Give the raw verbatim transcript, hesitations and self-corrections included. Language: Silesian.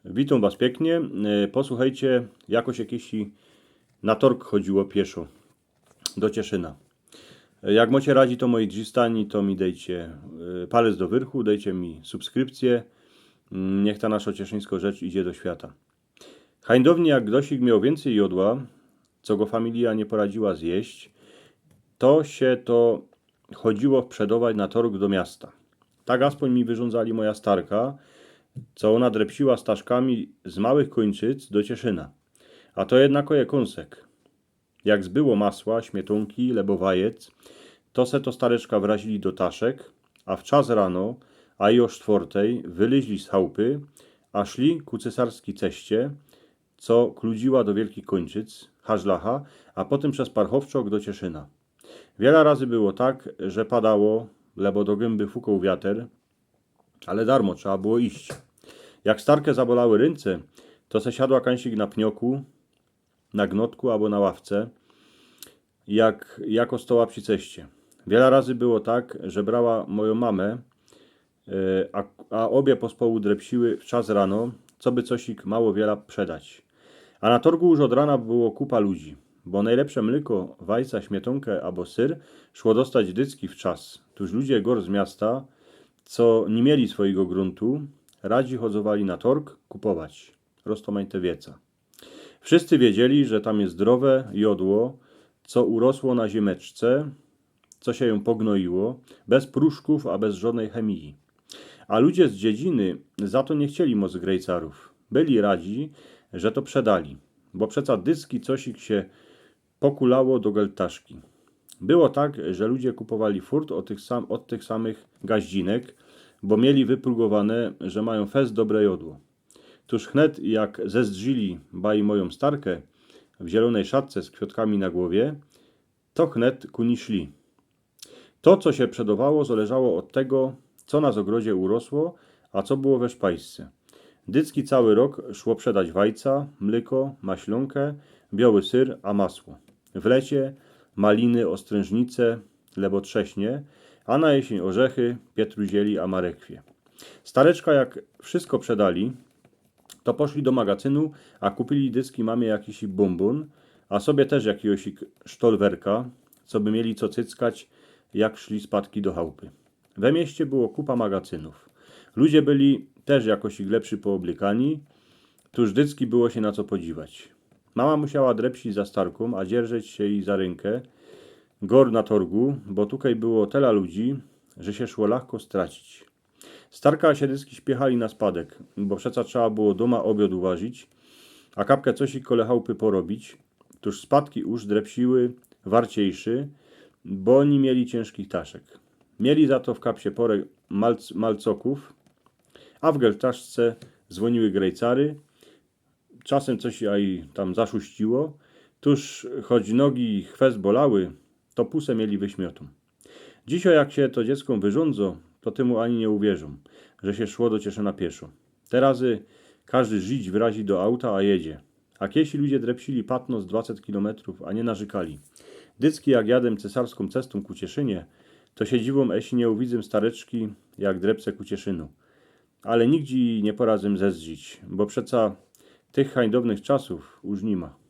Witōm was piyknie. E, posuchejcie, jakoś jakiś na torg chodziło pieszo do Cieszyna. E, jak mocie radzi to mojej drzistani, to mi dejcie, e, palec do wyrchu, dejcie mi subskrypcje. Mm, niych ta naszo cieszyńsko rzecz idzie do świata. Hańdownie jak gdosik mioł wiyncyj jodła, co go familija niy poradziła zjeść, to sie to chodziło wprzedować na torg do miasta. Tak aspoń mi wyrządzali moja starka, co ôna drepsiła staszkami z małych Kōńczyc do Cieszyna. A to jednako je kōnsek. Jak zbyło masła, śmietōnki, lebo wajec, to se to stareczka wrazili do taszek, a wczas rano, a i ô sztwortej, wylyźli z chałpy, a szli ku cesarskij ceście, co kludziła do wielkich Kōńczyc, Haszlacha, a potym bez Parchowczok do Cieszyna. Wiela razy było tak, że padało, lebo do gymby fukoł wiater, ale darmo, trzeba było iść. Jak starke zabolały rynce, to se siadła kańsik na pnioku, na gnotku abo na ławce, jak, jako stoła przi ceście. Wiela razy było tak, że brała mojõ mamã, e, a, a ôbie pospołu drepsiły wczas rano, coby cosik mało wiela przedać. A na torgu już ôd rana było kupa ludzi, bo nojlepsze mlyko, wajca, śmietōnkã abo syr szło dostać dycki wczas. Tōż ludzie gŏr z miasta, co niy mieli swojigo grōntu, radzi chodzowali na torg kupować roztōmańte wieca. Wszyscy wiedzieli, że tam je zdrowe jodło, co urosło na ziymeczce, co sie jōm pognoiło, bez pruszkōw, a bez żŏdnyj chymii. A ludzie z dziedziny za to niy chcieli moc grejcarōw. Byli radzi, że to przedali, bo przeca dycki cosik sie pokulało do geltaszki. Było tak, że ludzie kupowali furt ôd tych sam-, ôd tych samych gaździnek, bo mieli wyprugowane, że majōm fest dobre jodło. Tōż chnet jak zezdrzili bajmojōm starkã w zielōnyj szatce z kwiŏtkami na głowie, to chnet ku nij szli. To, co sie przedowało, zoleżało ôd tego, co na zogrodzie urosło, a co było we szpajsce. Dycki cały rok szło przedać wajca, mlyko, maślōnkã, bioły syr, a masło. W lecie maliny, ôstrynżnice, lebo trześnie, a na jesiyń ôrzechy, pietruzieli, a marekwie. Stareczka, jak wszysko przedali, to poszli do magacynu, a kupili dycki mamie jakiś bōmbōn, a sobie tyż jakigoś sztolwerka, coby mieli co cyckać, jak szli spadki do chałpy. We mieście było kupa magacynōw. Ludzie byli tyż jakoś lepszy pooblykani, tōż dycki było sie na co podziwać. Mama musiała drepsić za starkōm, a dzierżeć sie jij za rynkã, gŏr na torgu, bo tukej było tela ludzi, że sie szło lachko stracić. Starka a sie dycki śpiechali na spadek, bo przeca trzeba było dōma ôbiŏd uwarzić, a kapkã cosik kole chałpy porobić, tōż spadki już drepsiły warciejszy, bo niy mieli ciynżkich taszek. Mieli za to w kapsie porã malc-, malcokōw, a w geltaszce zwōniły grejcary, czasym coś jaj tam zaszuściło, tōż choć nogi i chwest bolały, to pusã mieli wyśmiotōm. Dzisiej jak sie to dzieckōm wyrządzo, to tymu ani niy uwierzōm, że sie szło do Cieszyna pieszo. Te razy kŏżdy Żidź wlazi do auta, a jedzie. A kiesi ludzie drepsili patnŏst, dwacet kilometrōw, a niy narzykali. Dycki jak jadym cesarskōm cestōm ku Cieszynie, to sie dziwōm, eśli niy uwidzym stareczki, jak drepce ku Cieszynu. Ale nigdzie jij niy poradzym zezdrzić, bo przeca tych hańdownych czasōw już niyma.